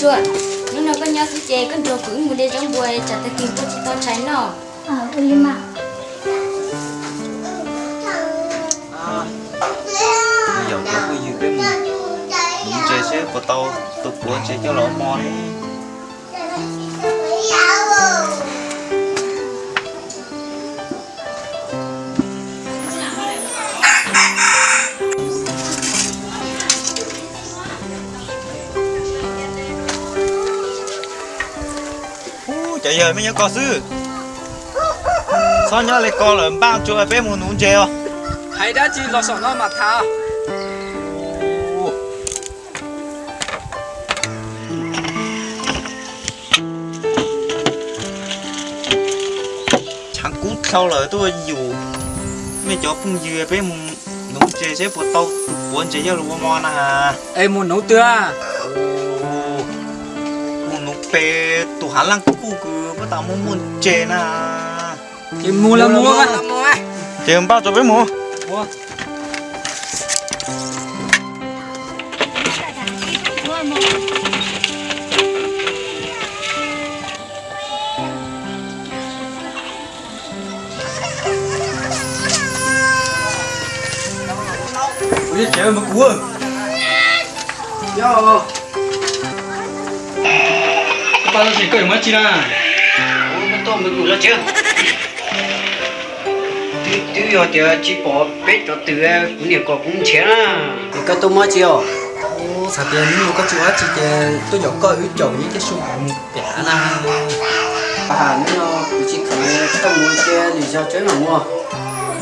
Tsuas, hnub no koj nyob xwb ces koj nrog kuv wb mus de zaub npua tsam tag kis kuv tsis tau tshais noj. Yog cov phooj ywg peb mus nuv ntses seb puas tau tus puav ntses coj los ua mov ne. Cov yawg, mej nyob ko xwb, txhob nyob li ko lawm, npaj tsuas peb mus nuv ntses os. Hais dab tsi los saum no mas tham. Tshav kub dhau lawm, tuaj yus mej cov phooj ywg peb mus nuv ntses seb puas tau tus puav ntses coj los ua mov na. Es mus nuv twg? Mus nuv pem tus hav laj kuj kws puab tas muaj muaj ntses na. Ces mus los mus, ces npaj tsuas peb mus. Kuv yog tsev mas kuv. Yog. Koj pab tsis koj yuav muab tsis na. Kuv tuaj mus tus los tsev. Twb yog tias tsis pom peb cov twm, kuv niam kom kuv nrhiav na. Koj tuaj muab tsis os? Xav tias hnub no koj tsis ua dab tsi ces tuaj yaum koj wb caum yeeb thiab sua mus pem hav na. Pab, hnub no kuv tsis kheev tuaj mus ces lwm zaus tseeb mam mus.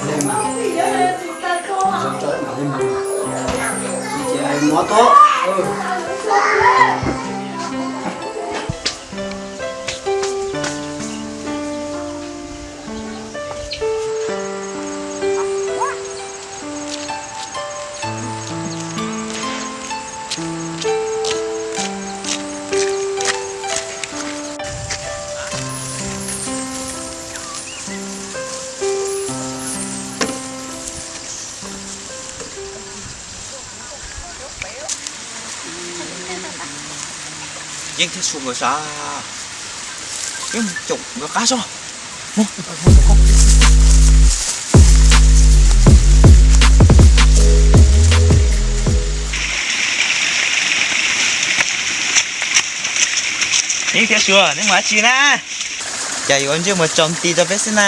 Li mas, lwm zaus tseeb mam li mus. Ces mus tuaj. Yeeb thiab Sua nkawd sas, peb mus caum nkawd qab tso. Yeeb thiab Sua, neb mus dab tsi na? Cas yuav ntsej muag tsaus nti rau peb xwb na.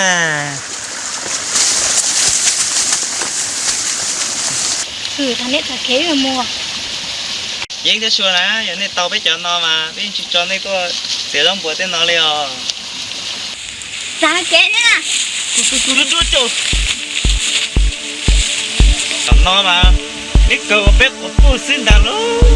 Yeeb thiab Sua na, yog nej tau peb cov no mas peb yeej tsis tso nej tuaj txiav zaub npua tej no li os. Txav kev na. Tam no mas nej kawg ua peb quas puj xwb ntag lauj.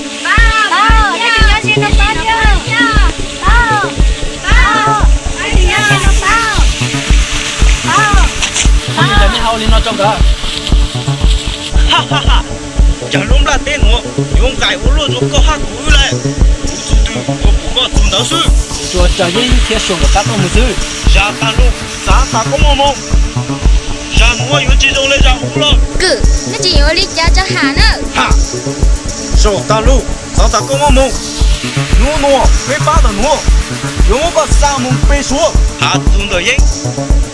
Ua li cas nej ho ua li no rau nkawd? Cov lub nplaj teb nuav yuav nqaim ua luaj rua koj hab kuv wb lawm. Kuv txuj twg yuav pum koj txug ntawd xwb. Tsuas raws Yeeb thiab Sua nkawd qab tuaj mus xwb. Zam tas lug, xaav tas koob muaj hmoo. Zag nuav yuav tsis zoo le zag ub lawm. Kwm, neb tseem yuav ua li cas rau Ham na? Ham, zaum tas lug, xaav tas koob muaj hmoo. Nub nuav peb pab ntawm nuav yuav muab koj xa moog pe Suav. Has txug ntawm Yeeb,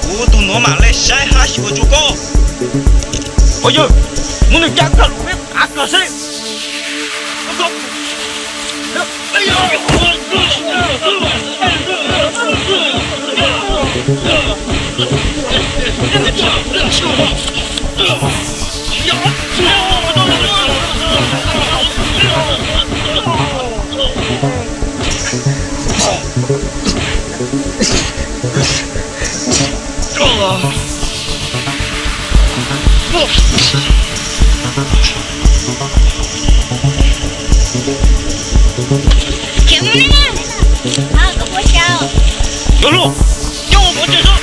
kuv tug nuav mam le saib hab xyuas rua koj. Pov yawg, muab nwg cab kag lug peb qav kag seb. Khiav mus ne. Koj puas xyaw? Cov hluas, coj mus pov tseg tso.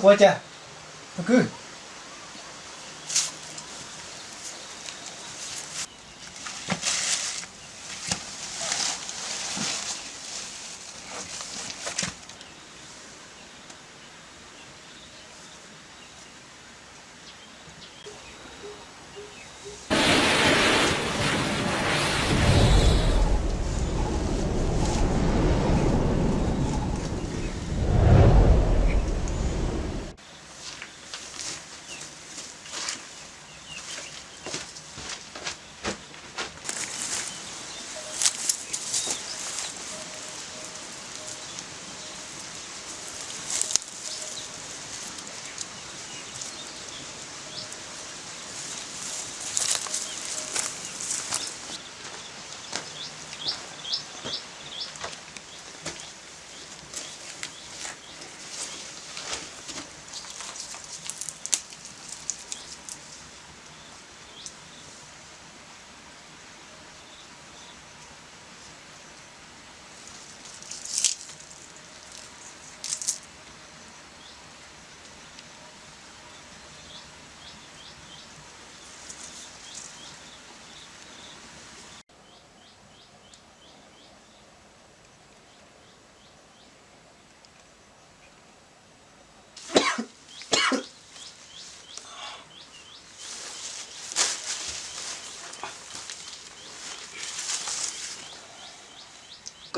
Ua cas, kwv?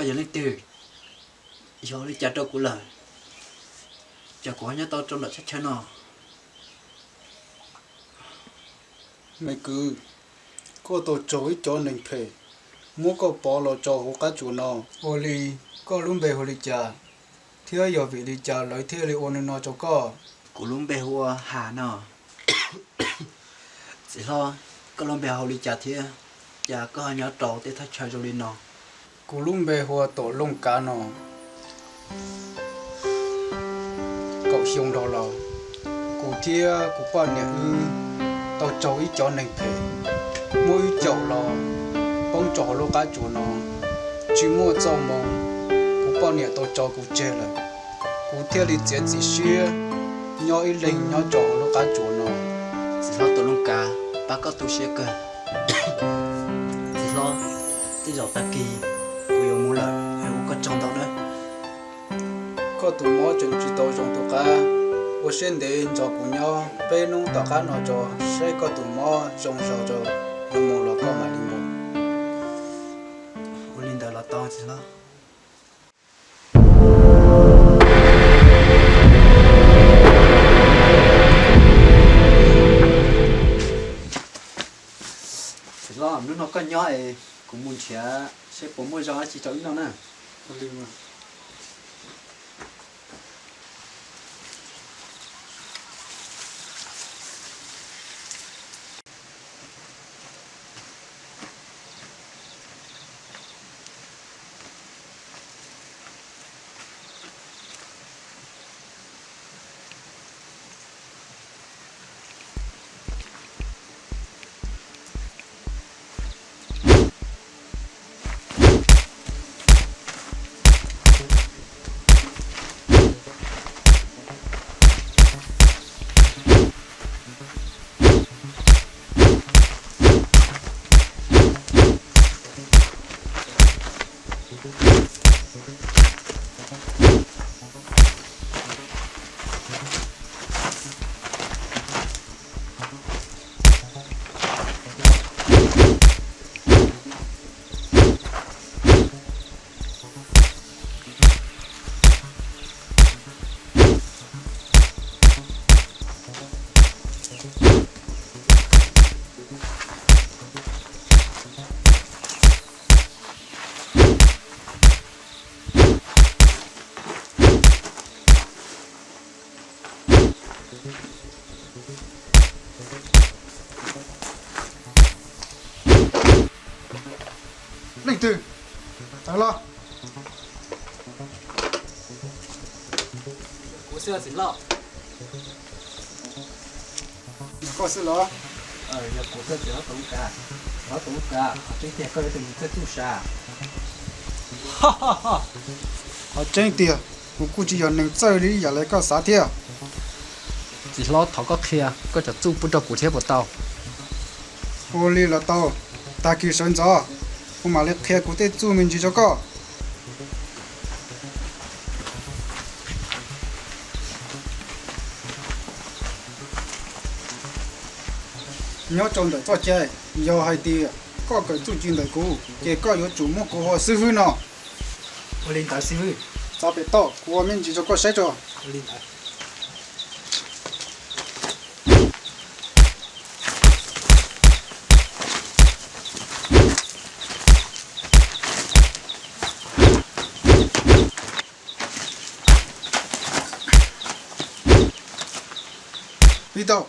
Koj yog leej twg? Yog li cas rau kuv lawm? Cas kuv ho nyob tau rau nram teb chaws no? Me kwv, koj tau raug ib cov neeg phem muab koj pov los tso hauv qab tsuas no. Ua li, koj lub npe hu li cas, thiab yog vim li cas lawv thiaj li ua li no rau koj? Kuv lub npe hu ua Has no. Txiv hlob, koj lub npe hu li cas thiab cas koj ho nyob rau tej thaj chaw zoo li no? Kuv lub npe hu ua Tuam Looj Kav no. Kaum xyoo dhau los, kuv thiab kuv poj niam wb tau raug ib cov neeg phem muab wb caum los poob rau hauv lub qab tsuas no. Tsis muaj txoj hmoo, kuv poj niam tau tso kuv tseg lawm, kuv thiaj li txiav txim siab nyob ib leeg nyob rau hauv lub qab tsuas no. Txiv hlob Tuam Looj Kav, pab koj tu siab kawg. Txiv hlob, tej zaum tag kis kuv yuav mus lawm, es ua koj tsaug ntau nawb. Koj tus mob tseem tsis tau zoo tus qab, ua siab ntev nrog kuv nyob peb hnub tom qab no tso, saib koj tus mob zoo zaus tso, yuav mus los koj mam li mus. Ua li ntawd los tau txiv hlob. Txiv hlob, hnub no koj nyob es kuv mus nrhiav seb puas muaj zaub dab tsi rau wb noj na. Leej twg? Tawm los. Kuv xwb txiv hlob. Yog koj xwb los? Yog kuv xwb txiv hlob Tuam Looj Kav. Txiv hlob Tuam Looj Kav, qhov tseeb tiag koj yuav tus neeg txawj tub sab. Qhov tseeb tiag, kuv kuj tsis yog neeg txawj li ib yam li koj xav thiab. Txiv hlob, thov koj qhia koj cov txuj pub rau kuv thiab puas tau? Ua li los tau. Tag kis sawv ntxov kuv mam li qhia kuv tej txuj me ntsis rau koj. Nyob rau ntawm txoj cai, yog hais tias koj kawm txuj ci ntawm kuv, ces koj yuav tsum muab kuv hu ua xib hwb no. Ua li ntawd xib hwb. Txav pem toj, kuv ua me ntsis rau koj saib tso. Ua li ntawd. Pib tau.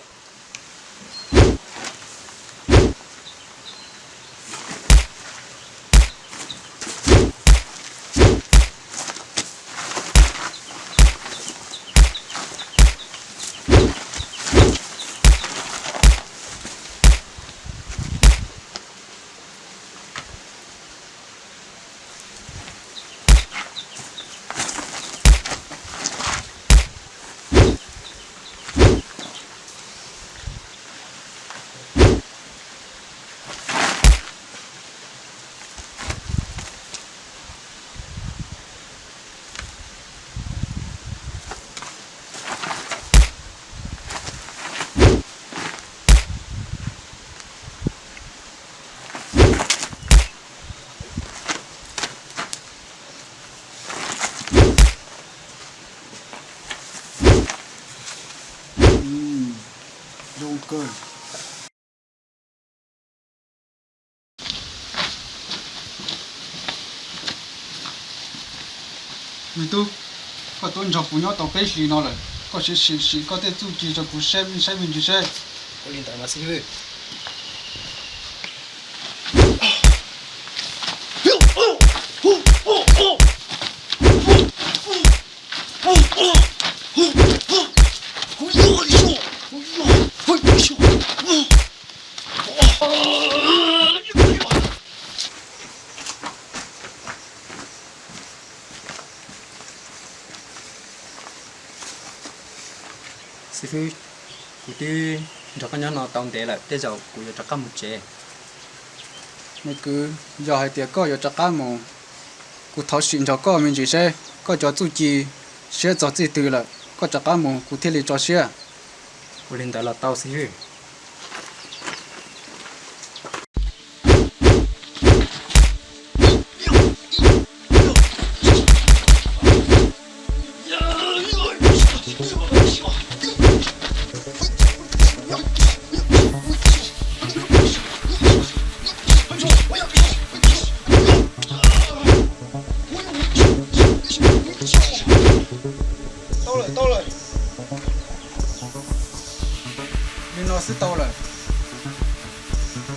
Zoo kawg. Me tub, koj twb nrog kuv nyob tau peb hlis no lawm, koj sim sim koj tej txuj ci rau kuv saib me ntsis seb. Ua li ntawd mas xib hwb. Xib hwb, kuv twb nrog koj nyob no tau ntev lawm, tej zaum kuv yuav rov qab mus tsev. Me kwv, yog hais tias koj yuav rov qab mus, kuv thov sim nrog koj me ntsis seb koj cov txuj ci siab txog txij twg lawm, koj rov qab mus kuv thiaj li tso siab. Ua li ntawd los tau xib hwb. Tau lawm, tau lawm. Li no xwb tau lawm.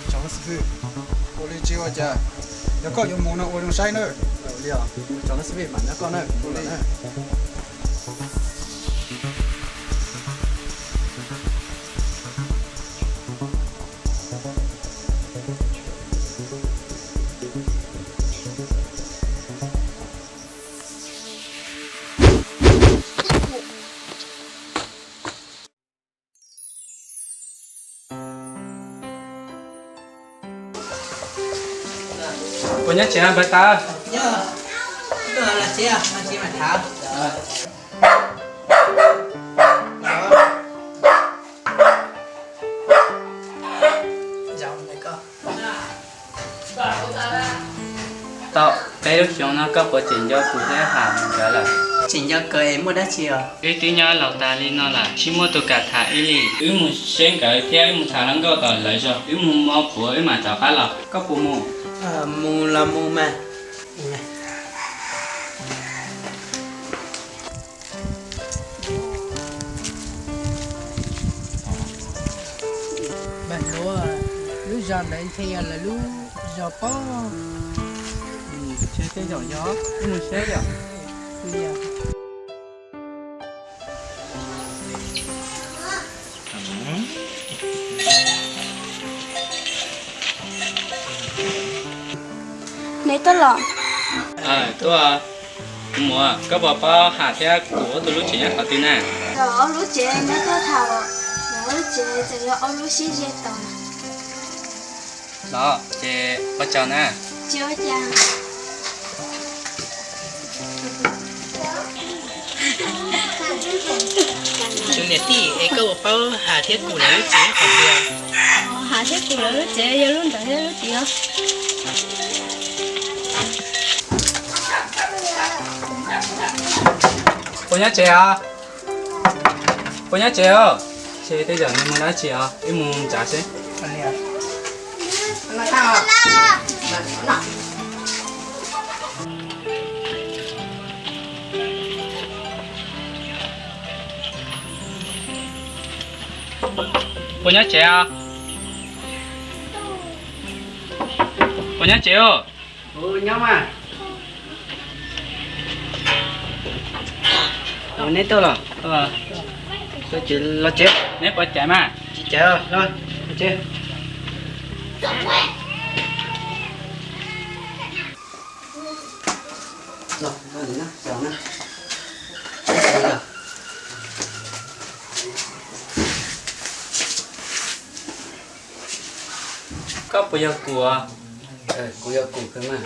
Tsoom xib hwb, ua li tsis ua cas, yog koj yuav mus no ua zoo saib nawb. Tsoom xib hwb, mam nyob koj na. Puas nyob tsev npawg Tawb? Tau peb lub xyoo no koj puas tseem nco kuv thiab Ham nkawd lawm? Tseem nco kawg es muaj dab tsi os? Wb twb nyob laus tas li no lawm tsis muaj tus kam tham wb li. Wb mus saib nkawd thiab wb mus tham hluas nkauj tom lawv zos, wb mus mov puav wb mam rov qab los. Koj puas mus? Mus los mus mas. Npawg hluas, lub zos ntawd ntshe yog lawv lub zos pob. Ntshe tej zaum yog, wb mus saib yom. Neb tuaj los? Tuaj. Kuv muam, koj puas paub Ham thiab kuv ob tug lub tsev nyob qhov twg na? Los ob lub tsev nyob tuaj thaum, los ob lub tsev txawm yog ob lub sib ze tod. Los ces ua tsaug na. Tsis ua cas. Tus niam tij es koj puas paub Hav thiab Kuv lawv lub tsev qhov twg? Hav thiab Kuv lawv lub tsev yog lub ntawd thiab lub tid os. Puas nyob tsev os? Puas nyob tsev os? Ces tej zaum nws mus dab tsi os, wb mus nrad seb. Puas nyob tsev os? Puas nyob tsev os? Nyob mas. Neb tuaj los? Los tsev. Neb puas caiv mas? Tsis caiv, los tsev. Koj puas yog Kuv? Kuv yog Kuv kawg mas.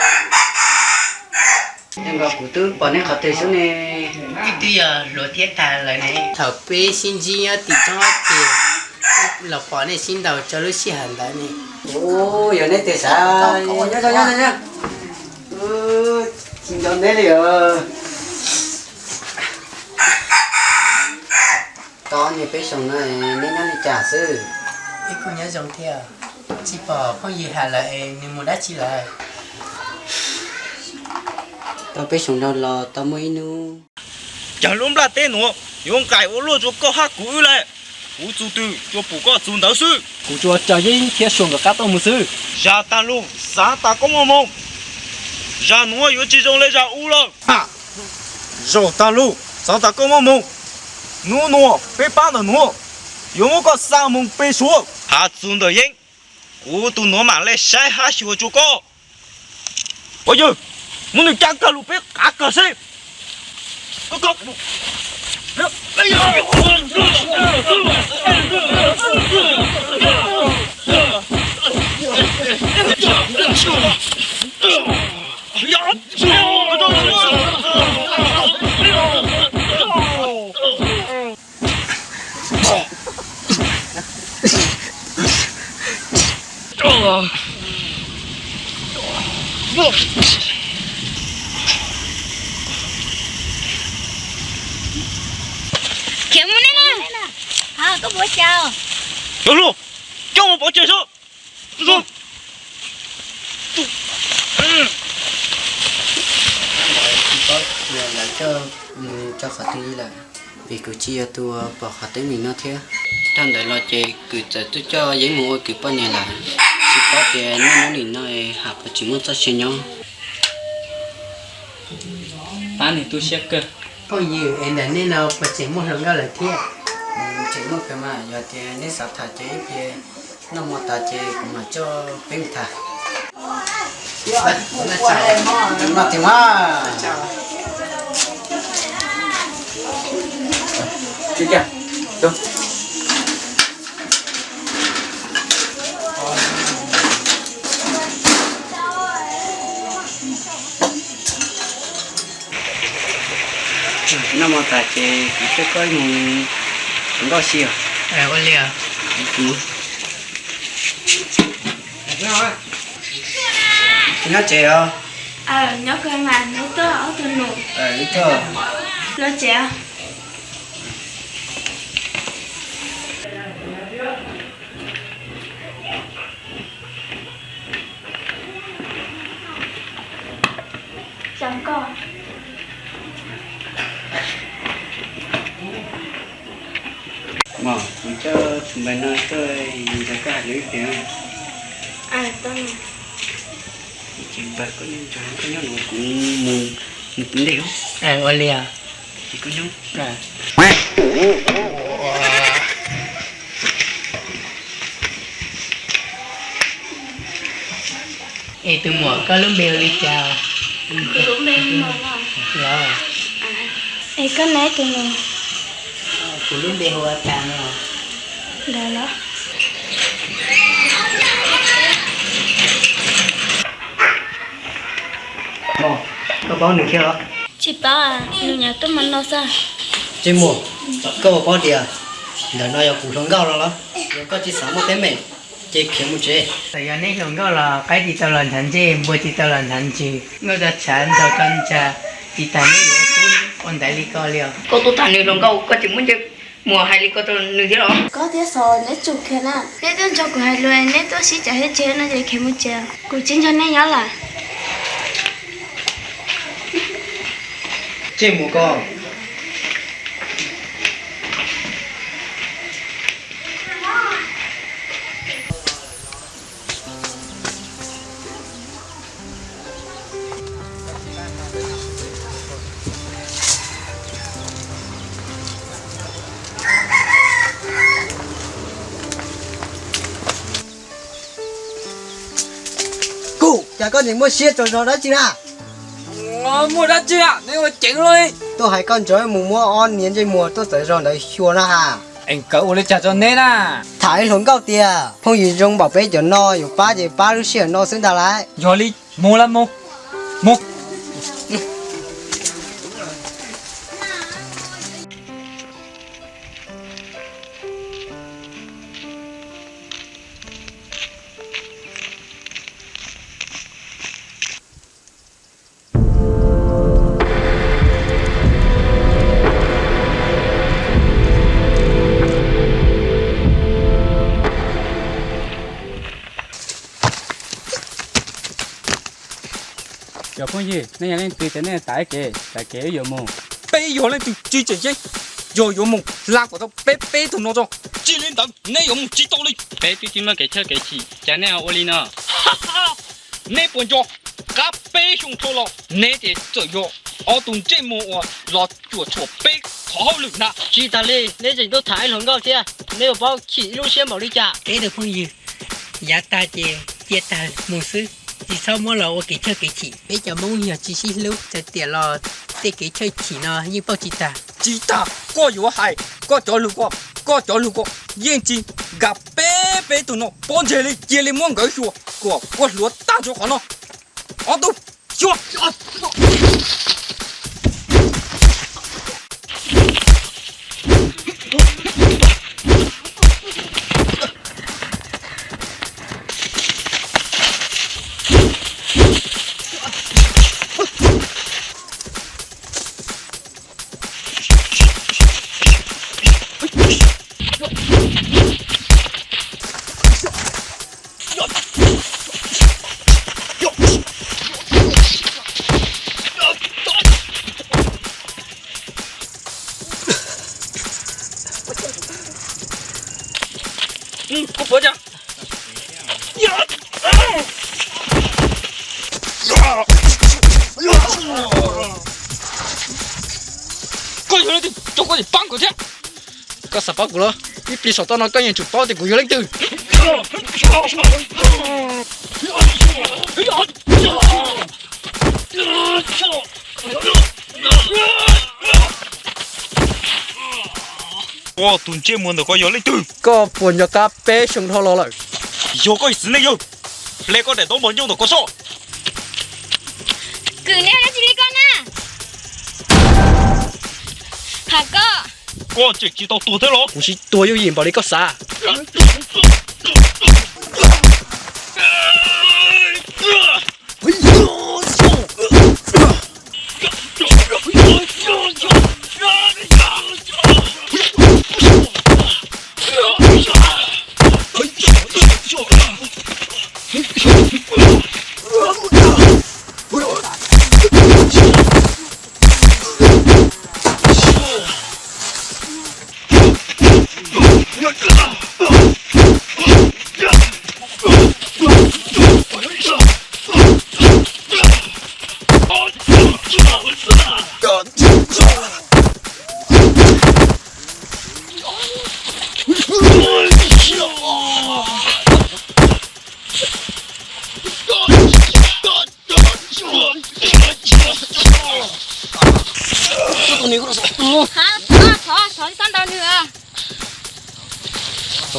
Yog nkaus kuv twb pom neb qhov twg xwb ne. Twb twb yog hluas thiab tag lawm ne. Thaum peb sib ntsib nyob tim roob ces los pom nej sib ntaus txog lub sij hawm ntawd ne. Ua, yog neb tes xav, nyob nyob nyob, tsis nco neb li os. Tau niag peb xyoos no neb nyob li cas xwb? Ib kuj nyob zoo thiab, tsis pom phooj ywg Ham lawm es nws mus dab tsi lawm? Tau peb xyoos dhau los tau muaj ib hnub. Cov lub nplaj teb nuav yuav nqaim ua luaj rua koj hab kuv wb le. Kuv txug twg tsuas pum koj txug ntawd xwb. Kuv tsuas raws yeeb thiab sua nkawd qab tuaj mus xwb. Zag tag lug, xaav tas koj muaj hmoo. Zag nuav yuav tsis zoo le zag u lawm. Zaum tag lug, xaav tas koj muaj hmoo. Nub nuav peb paab ntawm nuav yuav muab koj xa moog pe Suav. Has txug ntawm yeeb, kuv tug nuav maam le saib hab xyuas rua koj. Ua yawg, muab nwg cab kawg lug peb qav kawg seb. Khiav mus ne na. Koj puas cas? Coj mus pov tseg sab. Lawv coj mus rau qhov twg lawm? Vim kuv tsis yog tus uas pom qhov teeb meem no thiab. Dhau ntawd los ces kwv txawm tuaj coj Yeeb mus ua kwv poj niam lawm. Tsis paub tias niaj hnub nim no Ham puas tseem muaj txoj sia nyob. Pab nws tu siab kawg. Phooj ywg es ntawm nej no puas tseem muaj hluas nkauj lawm thiab? Tseem muaj kawg mas, yog tias neb xav tham ces ib pliag noj mov tas ces kuv mam coj peb mus tham. Noj tiag mas. Noj mov tas ces kuv coj koj mus hluas nkauj si os. Ua li os. Nyob tsev os? Nyob kawg mas, neb tuaj ob tug nus. Los tsev. Mog, kuv coj tus npawg no tuaj nrog koj hais lus ib pliag. Tsis npawg, koj nyob no kuv mus, mus ntej. Ua li os. Ces koj nyob. Es tus muam, koj lub npe hu li cas? Los. Es koj ne tus nus? Kuv lub npe hu ua Tag no. Ntawd los. Koj paub nws thiab los? Tsis paub, nws nyob tuaj hmo no xwb. Ntsej muag, koj puas paub tias ntawm no yog kuv hluas nkauj no los? Yog koj tsis xav muaj teeb meem ces khiav mus tsev. Txawm yog neb hluas nkauj los qaib tsis tau los ntshav ntsej, npua tsis tau los ntshav ntsws, nkauj tau tshav ntshav tau ntsa, tsis tas neb yuav ua kub ua ntaiv li ko li os. Koj tuaj tham nws hluas nkauj koj tsis muab ntsej muag hais li ko rau nws thiab los? Koj thiab xos neb tsum khiav na. Neb tuaj nrog kuv hais lus, neb tuaj sib cav thiab tseg no ces khiav mus tsev. Kuv tsis nrog neb nyob lawm. Ntsej muag koj. Kuj, cas koj tseem muaj siab tsaug zog dab tsi na? Muaj dab tsi na, neb ua ceev luaj li. Tuaj hais koj ntsoov mus muab ob niag ntsej muag tuaj txawv zog ntawd xyuas na ha. Es nkawd ua li cas rau neb na? Tham ib hluas nkauj tiag, phooj ywg zoo npaum peb cov no yuav pab ces pab lub sij hawm no xwb ntag lauj. Yog li, mus lawm mus. Mus. Cov phooj ywg, nej yog leej twg ces nej tag kev, tag kev wb yuav mus. Peb yog leej twg tsis tseem ceeb, yog yuav mus hla kom tau peb peb tug no tso, tsis li ntawd neb yuav mus tsis tau li. Peb twb tsis muaj kev chawj kev chim, cas nej ho ua li no? Neb puas nco, qab peb xyoo dhau los neb ces txawm yog ob tug ntsej muag uas los cuam tshuam peb qhov hauj lwm na. Tsis tas li, neb tseem tuaj tham ib hluas nkauj thiab, neb yuav paub chim ib lub siab npaum li cas. Peb tug phooj ywg yav tag ces cia tag mus xwb, tsis txhob muab los ua kev chawj kev chim. Peb cov Hmoob yog tsis sib hlub, txawm tiam los tej kev chawj chim no yeej pauj tsis tag. Tsis tas koj yuav hais koj cov lus ko, koj cov lus ko yeej tsis nkag peb peb tug no pob ntseg li. Cia li muab nkawd xyuas kom kua hluav tag nrho qhov no. Ob tug, xyuas. Kuv puav cas. Koj yog leej twg, koj tsis pab nkawd thiab? Koj xav pab kuv los? Ib pliag saum toj no koj yeej tsum paub tias kuv yog leej twg. Koj tus ntsej muag ntawm koj yog leej twg? Koj puas nco qab peb xyoo dhau los lawm? Yog koj ib txiv neej yawg, hle koj daim ntaub npog ncauj ntawm koj soj. Kwv, neb dab tsi li koj na? Tham koj. Koj tseem tsis tau tuag thiab los? Kuv tsis tuag yooj yim npaum li koj xav.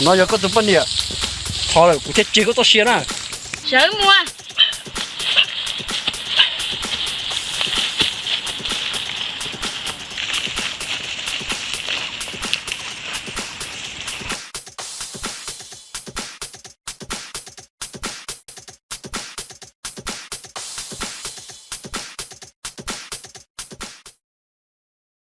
No yog koj tus poj niam, thov lawm kuv thiaj tseg koj txoj sia na. Sawv mus.